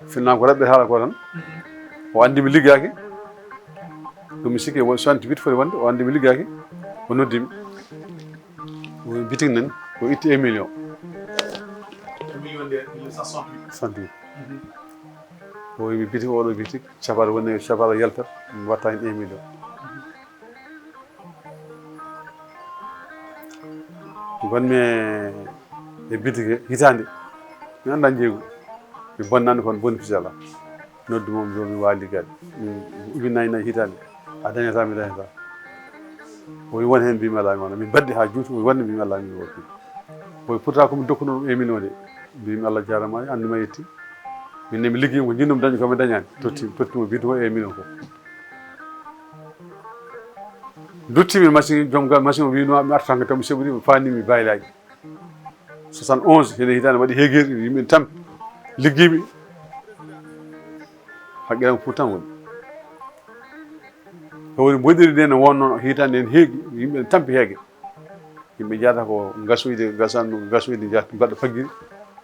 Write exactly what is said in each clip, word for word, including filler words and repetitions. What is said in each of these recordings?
Finnaam ko raɓɓe haala ko tan. O anndi mi liggaaki. Ɗum mi sikki won soixante-huit foti wonde, o anndi mi liggaaki. O noddi mi. O wi bitik nan, o itti un million. Soixante-huit. O wi mi bitik, oɗo bitik, cappaɗe woni, cappaɗe yaltat, mi watta hen un million. Ngonmi e bitike hitaande, mi anndaa njeeygu. Mi bonnaani kono boni fisala. Noddu mo, mi wiya mi waali liggaade. Min ujunnaji nayi hitaande. A dañataa, mi dañataa. O wi won heen, mbimi alaa mi wona. Min mbaɗdi haa juuti, o wi wonde, mbimi alaa mi wona. O wi pourtant ko mi dokkuno ɗum un million de. Mbimi Allah jaaraama, annduma yetti. Min ne mi liggii ko njinnumi dañde ko mi dañaani. Totti, totti mo bidon un million ko. Dutti min machine, joom ga machine o wiino mi arta tan ko taw mi seɓori, mi faani mi baylaaji. Soixante-onze, hene hitaande waɗi heegeere, yimɓe tampi, liggiiɓe. Haqqille am fof tan woni. Ko woni mboɗiri nde ne wonno hitaande en heegi, yimɓe ne tampi heege. Yimɓe njahata ko ngasoyde, ngasan ngasoyde njahata mbaɗa faggiri,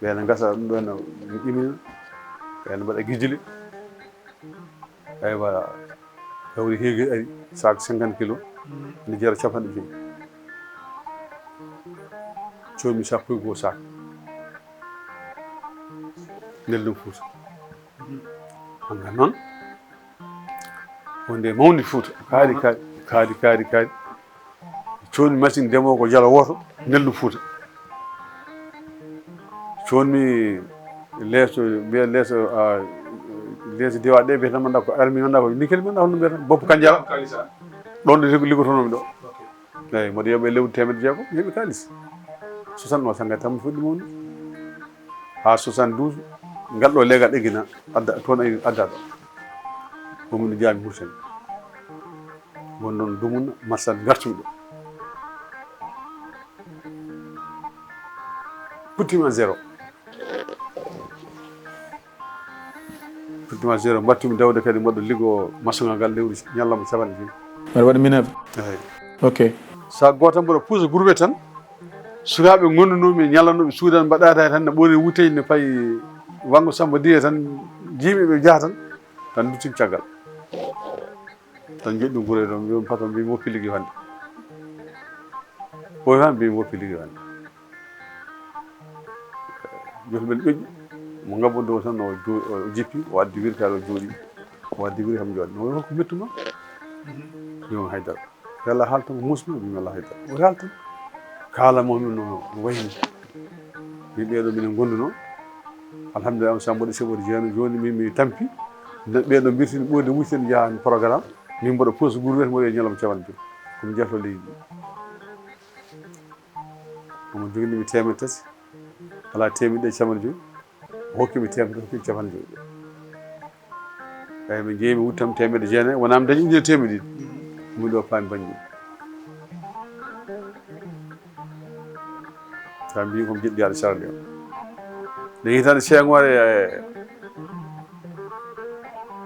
ɓe ne ngasa ɗum ɗo ne imina, ɓe ne mbaɗa gijile. Aywa, gawri heegiri ari, sac cinquante kilo, ne jara capanɗe joyi. Coomi sappo e goo sac. Nel ɗum Fuuta. Hannga noon, wonde mawni Fuuta, kaari, kaari, kaari, kaari, kaari. Coodmi machine ndemoowo ko jalo wooto, neldu Fuuta. Coodmi leeso, mbiya leeso, ah, leeso diwa ɗe, mbiyata manda ko armi, manda ko nickel, manda hono mbiyata, boppu kanjara. Ɗon ɗo liggotonoomi ɗo. Eeyi, mboɗo yoɓa e lewru teemedde jeego, mi heɓi kaalis. Soixante-neuf, sanga tan mi fuɗɗi mawni. Haa soixante-douze, ngal ɗo leegal eggina, adda, toon adda ɗo. Ko min jaami Mauritanie. Won ɗon dumuna, marsan ngartumi ɗo. Puɗɗiima zéro. Puɗɗiima zéro. Mbaɗtumi dawde kadi mboɗo liggo masoŋal ngal lewru ñalawma capanɗe joyi. Mbaɗa waɗi mineur? Eeyi. Ok. Sac gooto mboɗo puusa gurwe tan. Sukaaɓe ngondunoomi e ñalawma ɓe suudan mbaɗata tan ne ɓoori wutey ne payi wanngo Samba Diye tan jiimi ɓe njaha tan. Tan nduttin caggal. Tan njoɗɗi gure ɗon, mbiyon patron, mbiyon woppi liggi hannde. Boy han mbiyon woppi liggi hannde. Joto men ƴoƴƴi, mo ngabbo dow tan o jo-, o jippi, o addi wirkaare o jooɗi. O addi wiri kam jooɗi. No ko mettu ma? Mbiyon haydara. Yalla haaltan ko musma, mbiyon Allah haydara. O haaltan. Kaala mo no, no wayni. Min ɓeeɗo minen ngondunoo. Alhamdulillah, on sambo ɗe seɓori jeeno. Jooni min mi tampi. Nden ɓeeɗo mbirtini ɓurde wujten njahan programme. Min mboɗo poste gurwet mboɗo e ñalawma capanɗe joyi. Ko mi jahto leydi ndi. Omo jogini mi teemedde tati. Alaa teemedde ɗiɗi capanɗe joyi. O hokki mi teemedde, hokki mi capanɗe joyi. Eeyi, min njehi, mi wuttam teemedde jeenayi, wonaa mi dañi ujunere teemedde ɗiɗi. Min ɗo paami bañɗum. Sa mbii ko mi jeɗɗi yaade Sierra Leone. Nde hitaande Senghor e,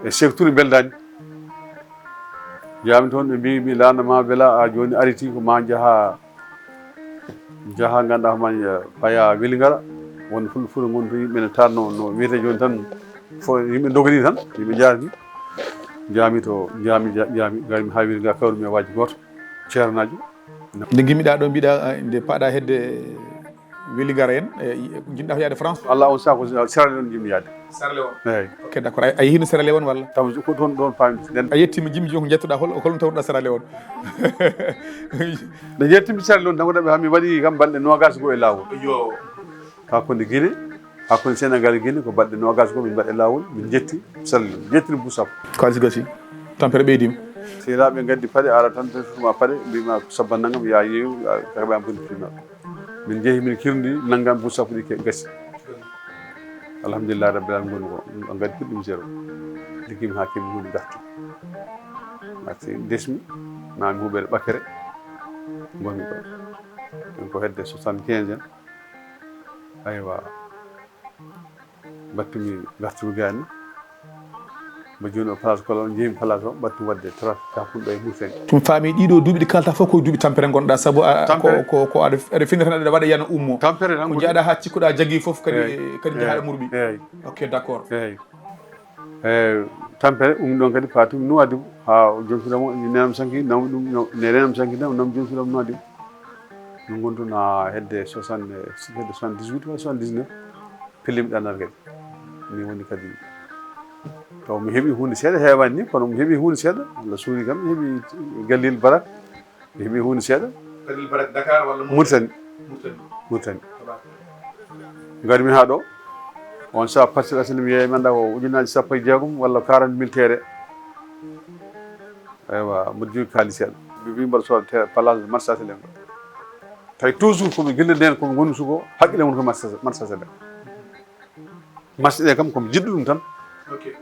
e Sékou Touré mbeldaani. Njaami toon ɓe mbii mi laana ma bela a jooni ariti ko ma njaha Jaha ngannduɗaa homaani, eh, paya Welingara, won fulɓe Fuuta ngon to yimɓe ne taatno, no wiyetee jooni tan, fo yimɓe ndoganii tan, yimɓe njaarani. Njaami to, njaami, ja-, njaami, ngarmi haa Welingara, kawrumi e waaji gooto, ceernaajo. Nde ngimmiɗaa ɗo, mbiɗa, ah, nde paɗa hedde Welingara en, eh, njiɗɗaa ko yaade France? Alla on saha ko Sierra Leone njiɗmi yaade. Sierra Leone. Eeyi. Ok, d'accord. A, a yehiino Sierra Leone walla? Taw ko toon ɗoon paami. Nden a yettiima jimmi jooni ko njettuɗaa hol, hol no tawruɗaa Sierra Leone? Nde njettiimi Sierra Leone tan ko ɗaɓɓi haa mi waɗi kam balɗe noogaas goo e laawol. Yo. Hakkunde Guinée, hakkunde Sénégal e Guinée ko balɗe noogaas goo min mbaɗi e laawol, min njetti Sierra Leone, njettini buuɗi sappo. Kaalis gasi, tampere ɓeydiima. Sehilaaɓe ngaddi paɗe, ara tan ɓe tuma paɗe, mbiima ko sabba nanngam, yaa yeewu, yaa kaɓe am boni prix maɓɓe. Min njehi, min kirdi, nanngam buuɗi sappo ɗi ke-, gasi. Alhamdulillahi rabbil alamin, ngoni ko, ɗum ɗo ngadi puɗɗiimi zéro. Liggimi haa keɓmi huunde gartu. Ngati desmi, ma mi huɓere ɓakere, ngonmi ɗo. Ɗum ko hedde soixante-quinze en. Aywa. Mbattumi, ngartumi gaani. Mbo jooni o place kolo, on njeeymi place o, mbattu waɗde trafic hakkunde ɗo e Mauritanie. Ɗum faami, ɗiɗo duuɓi ɗi kalta fof ko duuɓi tampere ngonɗa, sabu a, ko, Tampere. Ko, ko aɗa, aɗa fini tan aɗa waɗa yana ummo. Tampere tan Ko woni. Jaaɗa ha cikkuɗa jaggi fof kadi, Eeyi. Kadi Eeyi. Jaaha murɓi. Eeyi. Ok, d'accord. Eeyi. E tampere, ɗum ɗon kadi fatum Nouadhibou, ha o joom suudu am o, nenam sanki, nam ɗum, no, ne renam sanki, nam, nam joom suudu am Nouadhibou. Min ngontu na hedde soixante, hedde soixante-dix-huit walla soixante-dix-neuf. Pellimi ɗannal kadi. Min woni kadi. Taw mi heɓi huunde seeɗa, heewani ni, kono mi heɓi huunde seeɗa. Allah suuri kam, mi heɓi Galil Barak. Mi heɓi huunde seeɗa. Galil Barak Dakar walla Mauritanie? Mauritanie. Mauritanie. Ngarmi haa ɗo. On saha Parcelles Assainies mi yeeyi mi annda ko ujunnaaji sappo e jeegom walla quarante mille tere. Eywa, mboɗo jogii kaalis seeɗa. Mi wi mboɗo sooda te-, place marché H L M. Tawi toujours ko mi gilla nden ko mi woni suko, haqqille mun ko marché, marché H L M. Marché ɗe kam ko mi jiɗɗo ɗum tan. Ok.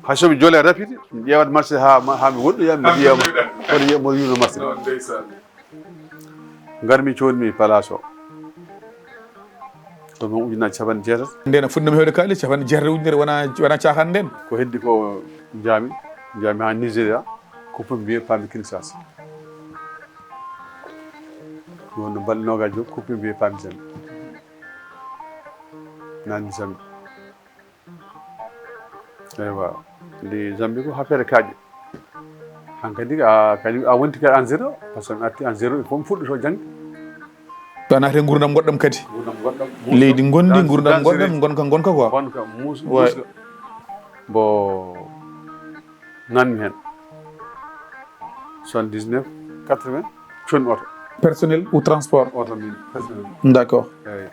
Hay so mi joole rapide, mi ƴeewat marché haa ma-, haa mi woɗɗoya, mi Haa mi yiya mo, woɗɗoya. Mboɗo yiya, mboɗo yiwno marché. Non, ndeysaan. Ngarmi coodmi place o. Ko ɗum ujunnaaji capanɗe jeetati. Nden a fuɗɗiima heewde kaalis, capanɗe jeetati ujunere wona, wona caaxaan nden. Ko heddi ko njaami, njaami haa Nigeria, ko pour mbiye paami Kinshasa. Ɗum wonno balɗe noogaas joyi, ko pour mbiye paami Zambie. Nani Zambie. Eywa, ndi Zambie ko affaire kaaƴe. Hankadi a, kadi a wonti kadi en zéro, par ce que mi arti en zéro, il faut mi fuɗɗoto jannge. Ɗo naati e nguurndam goɗɗam kadi. Nguurndam goɗɗam. Leydi ngondi, Dans-, nguurndam dangereux. Goɗɗam, ngonka, ngonka quoi. Ngonka, muus-, Ouais. Muusɗo. Bon, nanmi heen. Soixante-dix-neuf, quatre-vingts, cooñmi oto. Personnel ou transport? Oto min, personnel. D'accord. Eeyi.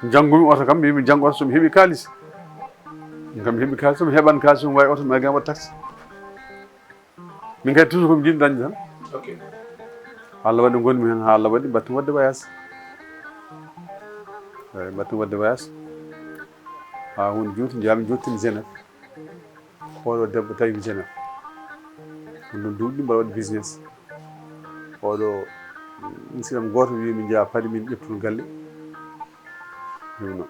Njanngumi oto kam, mbimi janngo oto so mi heɓi kaalis. Min kam mi heɓi kaalis, so mi heɓan kaalis, so mi wawi oto, mi wawi waɗ taxi. Min kadi toujours ko mi jiɗi dañde tan. Ok. Allah waɗi ngonmi heen, haa Allah waɗi mbattu waɗde voyage. Eeyi, mbattu waɗde voyage. Haa huunde juuti, njaami jottini Genève. Oɗo debbo tawi mi Genève. Ɗum ɗon duuɓi ɗi mbaɗa waɗi business. Oɗo, mm, incident gooto wi min njaha Paris min ƴettun galle. Ɗum noon.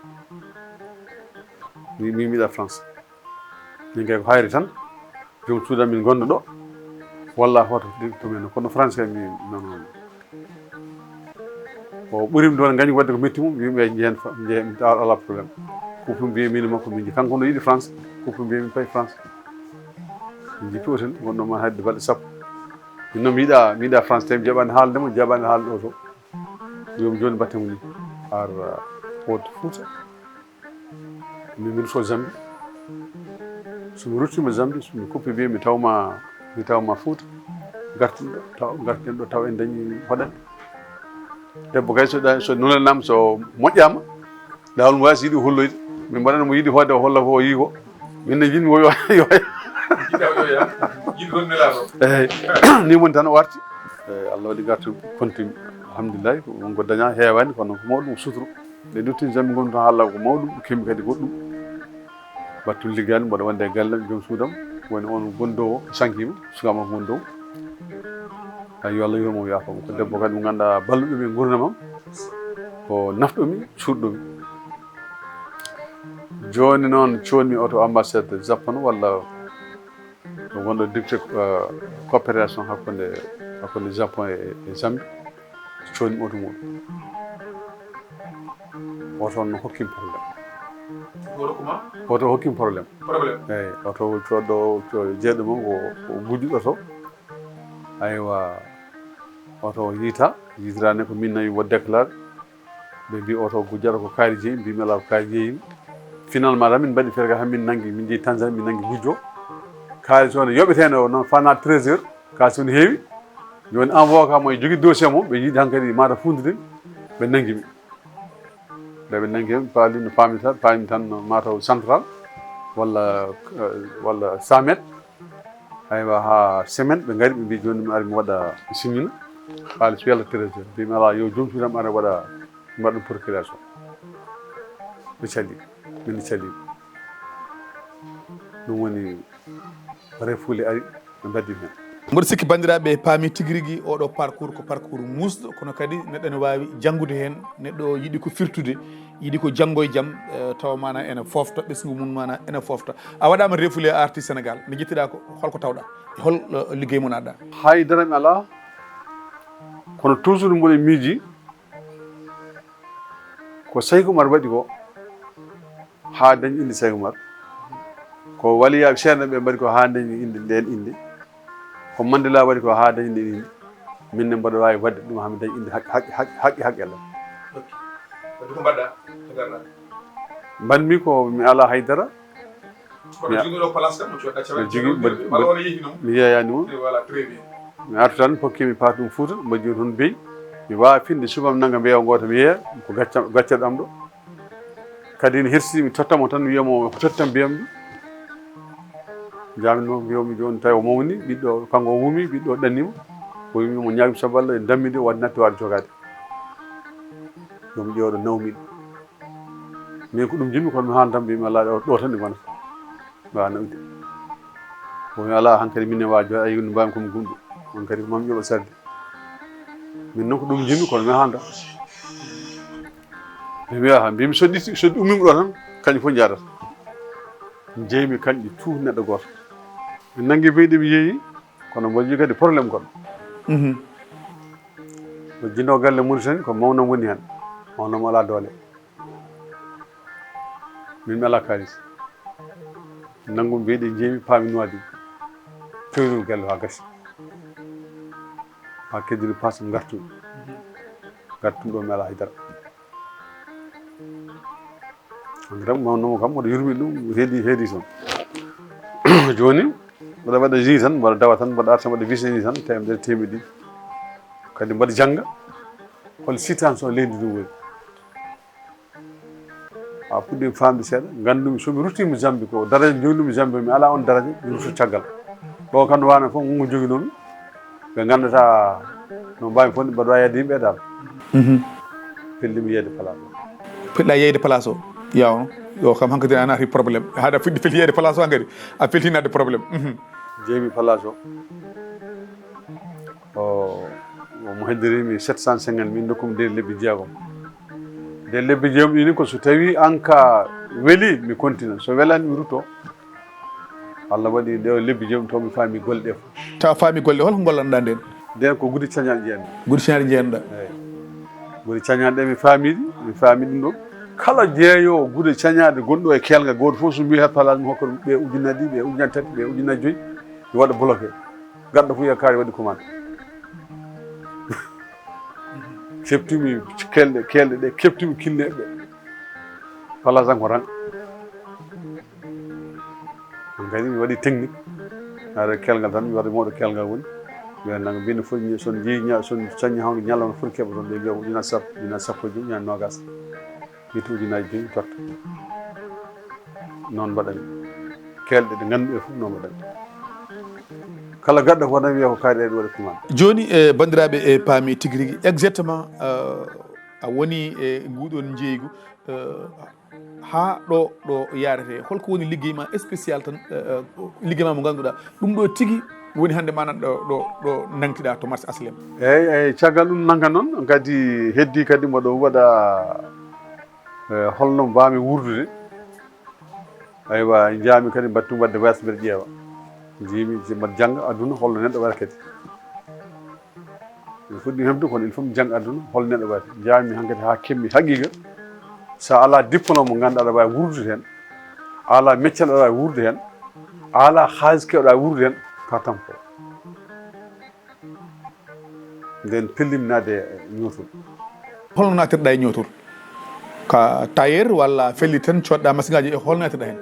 Mi, mi, mi yiɗa France. Min kay ko hayri tan. Joom suudu am min ngonno ɗo. Walla hoto ɗi to men. Kono France kay mi, non, non. O ɓurim ɗon gañi wadde ko metti mum, yimɓe jehen fa-, jehen, ala problème. Kuppum mbiye min makko min ji-, kanko no yiɗi France, kuppum mbiye min payi France. Min jippi otel, wonno ma hadde balɗe sappo. Min noon mi yiɗa, mi yiɗa France, te mi jaɓani haalde mo, jaɓani haalde o to. Yo mi jooni mbatte mo ni. Har, uh, Haute Fouta. Min, min so Zambie. So mi ruttima Zambie, so mi kuppi bee, mi tawma, mi tawma Fouta. Garten ɗo, taw, garten ɗo, taw en dañi hoɗande. Debbo kay so ɗa-, so nulanaama, so moƴƴaama, laawol mo waasi yiɗi holloyde. Min mbaɗana mo yiɗi hoode, o holla ko o yiyi ko. Min ne njiɗmi o yo, yo. Yiɗa o yo ya. Yiɗi ɗon nelaaɗo. Eeyi. Ni woni tan o arti. Eeyi, Allah waɗi gartu kontumi. Alhamdulillahi, ko won ko daña heewani, kono ko mawɗum suturu. Ɓe duttini tan ɓe ngoni tan haalaago ko mawɗum, ɓe keɓi kadi goɗɗum. Battun liggaani, mboɗo wonde e galle am, joom suudam, woni on gondoowo, sankiima, suka makko gondoowo. Ay, yo Allah yurmo, yaafamo. Ko debbo kadi mo ngannduɗaa balluɗo mi e nguurndam am, ko nafɗo mi, cuuɗɗo mi. Jooni noon, coodmi oto ambassade Japon walla ko wonɗo directeur, euh, coopération hakkunde, hakkunde Japon e, e Zambie. Coodmi oto muɗum. Oto on no hokkimi problème. Oto kuma? Oto hokkimi problème. Problème? Eeyi, oto coodɗo, co-, jeeɗo mum ko, ko gujjuɗo oto. Aywa, oto o yiita, yiitiraani ko min nawi wo déclaré. Ɓe mbi oto gujjata ko kaari jeeyi, mbimi alaa ko kaari jeeyi. Finalement tan min mbaɗi feere ka, min nanngi, min njehi Tanzanie, min nanngi gujjo. Kaalis o ne yoɓeteeno o noon fana treize heures, kaalis o ne heewi. Jooni avocat mo e jogii dossier mo, ɓe yiɗi hankadi mata fundude, ɓe nanngi mi. Nde ɓe nanngi mi, paali no paami tan, paami tan no mataw central, walla, eh, walla cent mètres. Aywa, haa semaine, ɓe ngari, ɓe mbi jooni mi ari mi waɗa, mi signina. Kaalis yalla treize heures. Mbimi alaa, yo joom suudu am ara waɗa, mi waɗa ɗum procuration. Ɓe cali, min cali. Ɗum woni refuule ari, ɓe mbaddi heen. Mboɗo sikki banndiraaɓe paami tigi rigi oɗo parcours ko parcours muusɗo, kono kadi neɗɗo ene waawi janngude heen. Neɗɗo yiɗi ko firtude, yiɗi ko janngo e jam, eh, tawa maana ene foofta, ɓesngu mum maana ene foofta. A waɗaama refule a arti Sénégal, nde njettiɗaa ko, holko tawɗaa? E hol, eh, liggey mo naatɗaa? Hay dara mi alaa, kono toujours mboɗo miiji ko Sayko Umar waɗi ko haa dañi innde Sayko Umar. Ko waliyaaɓe seeɗa ɓe mbaɗi ko haa dañi innde, ndeen innde. Ko Mandela waɗi ko haa dañi ndeen innde. Min ne mboɗo waawi waɗde ɗum haa mi dañi innde haqqe, haqqe, haqqe, haqqe, haqqe Allah. Ok. Wadde ko mbaɗɗaa, ko ngarɗaa? Mbaɗmi ko mi alaa hay dara. Kono mi a- jogiiɗo place kam, mo coɗɗa mbaɗ-, jogi-, mbaɗ-, walla wona yehi noon? Mi yeeyaani mo. Eh, voilà, très bien. Mi artu tan, kokki mi paas ɗum Fuuta, mbaɗ jooni toon beyi. Mi waawa finde subam nannga mbeewa ngoota mi yeeya, ko gacca, gacca ɗam ɗo. Kadi ne hersi mi totta mo tan, wiya mo ko tottam biyam ɗum. Jaamin mo, mbiya mo jooni tawi o mawni, ɓiɗɗo kanko o wumi, ɓiɗɗo o ɗanni mo. O wimi mo ñaagim sabu Allah, en dammi de, o waɗi natti waade jogaade. Yo mi ƴeewa ɗo nawmi ɗum. Min ko ɗum jinmi, kono mi haala tan, mbimi Allah ɗo, ɗo tan ɗi ngonata. Mbawa nawde. Ko mi alaa hankadi min ne waawi jooɗa, ayi, no mbaami ko mi gumɗo. Hankadi ko mami ƴoɓa sarde. Min noon ko ɗum jinmi, kono mi haala tan. Mi wiya ha, mbimi so ɗi, so ɗi ummima ɗo tan, kañum fof jaadata. Jeeymi kañƴi tout neɗɗo gooto. Min nanngi beyɗe mi yeeyi, kono mboɗo jogii kadi problème goɗɗo. Mhm. Ko jinno galle Mauritanie, ko mawnam woni heen. Mawnam alaa doole. Min mi alaa kaalis. Nanngum beyɗe jeeymi, paami Nuwaadib. Fewnumi galle haa gasi. Haa keddori paas ngartumi. Ngartumi ɗo mi alaa hay dara. Hankadi kam, mawnam kam, mboɗo yurmi ɗum, heedi, heedi toon. Jooni, mboɗo waɗa jus tan, mboɗo dawa tan, mboɗo arta, mboɗo wisna ni tan, teemedere, teemedde ɗiɗi. Kadi mboɗo jannga, hol situation leydi ndin woni. A puɗɗiima faamde seeɗa, nganndumi so mi ruttiima Zambie ko daraja njoginmi Zambie, mi alaa on daraja, mi rutto caggal. Ɗo kam no waano fof, ngongo njoginoomi, ɓe nganndataa no mbaawmi fotde, mbaɗa waawi yahde yimɓe e dal. Mhm. Pelliimi yahde place o. Pelliɗaa yahde place o? Yaw, yo kam hankadi a naati problème. Haɗa fuɗɗi pelli yahde place o hankadi, a pelli naatde problème. Mhm. Jeeymi place o. O, o mo heddirimi sept cent cinquante, min dokkumi nder lebbi jeegom. Nder lebbi jeegom ɗi ni ko so tawi an ka weli, mi kontina. So welani, mi rutto. Allah waɗi ɗe lebbi jeegom to mi faami golle ɗe fof. Tawa faami golle, holko gollanɗaa nden? Nden ko gude cañaaɗe jeyanmi. Gude cañaaɗe jeyanɗaa? Eyi. Gude cañaaɗe ɗe mi faami ɗi, mi faami ɗum ɗo. Kala jeeyoowo gude cañaaɗe gonɗo e kelga gooto fof, so mi hat place, mi hokka ɗum ɓe ujunnaji ɗiɗi, ɓe ujunnaji tati, ɓe ujunnaji joyi, mi waɗa bloqué. Gaɗɗo fof yakkaari waɗi commande. Keɓtumi kelɗe, kelɗe ɗe, keɓtumi kinneɓe. Place an ko tan. Ɗum kadi mi waɗi technique. Haɗa kelgal tan, mi waɗa mawɗo kelgal woni. Mbiya nanga mbinda foti ña-, son jeeyi ña-, son cañi hawde ñalawma foti keɓa toon, ɓe mbiya ko ujunnaji sappo, ujunnaji sappo e joyi, ujunnaji noogas. Ɓitti ujunnaji joyi totta. Noon mbaɗami. Kelɗe ɗe ngannduɗe fof noon mbaɗami. Kala gaɗɗo ko tan wiya ko kaari ɗe waɗi commande. Jooni, e banndiraaɓe, e paami tigi rigi exactement, eh, a woni e nguɗon njeeygu, eh, haa ɗo, ɗo yaarete, holko woni liggey ma spécial tan, eh, eh, liggey ma mo ngannduɗaa, ɗum ɗo tigi woni hannde manan ɗo, ɗo, ɗo nangtiɗaa to marché H L M? Eyyi, eyyi, caggal ɗum nanga noon, kadi heddi kadi mboɗo waɗa, eh, holno mbaami wuurdude. Aywa, njaami kadi mbaɗtumi waɗde voyage mbeɗa ƴeewa. Njiimi, mbaɗa jannga aduna holno neɗɗo waɗata kadi. Mi fuɗɗi heɓde kono il faut mi jannga aduna, hol neɗɗo waɗata. Njaami hankadi haa keɓmi haqiqa. So a alaa diplôme mo ngannduɗaa aɗa waawi wuurdude heen, a alaa meccal aɗa waawi wuurdude heen, a alaa haalis keewɗo aɗa wuurdude heen, ka tampo. Nden pellim naade e ñootol. Holno naatirɗaa e ñootol? Ka tailleur walla felli tan coodɗa masiŋaaji e hol naatirɗaa heen?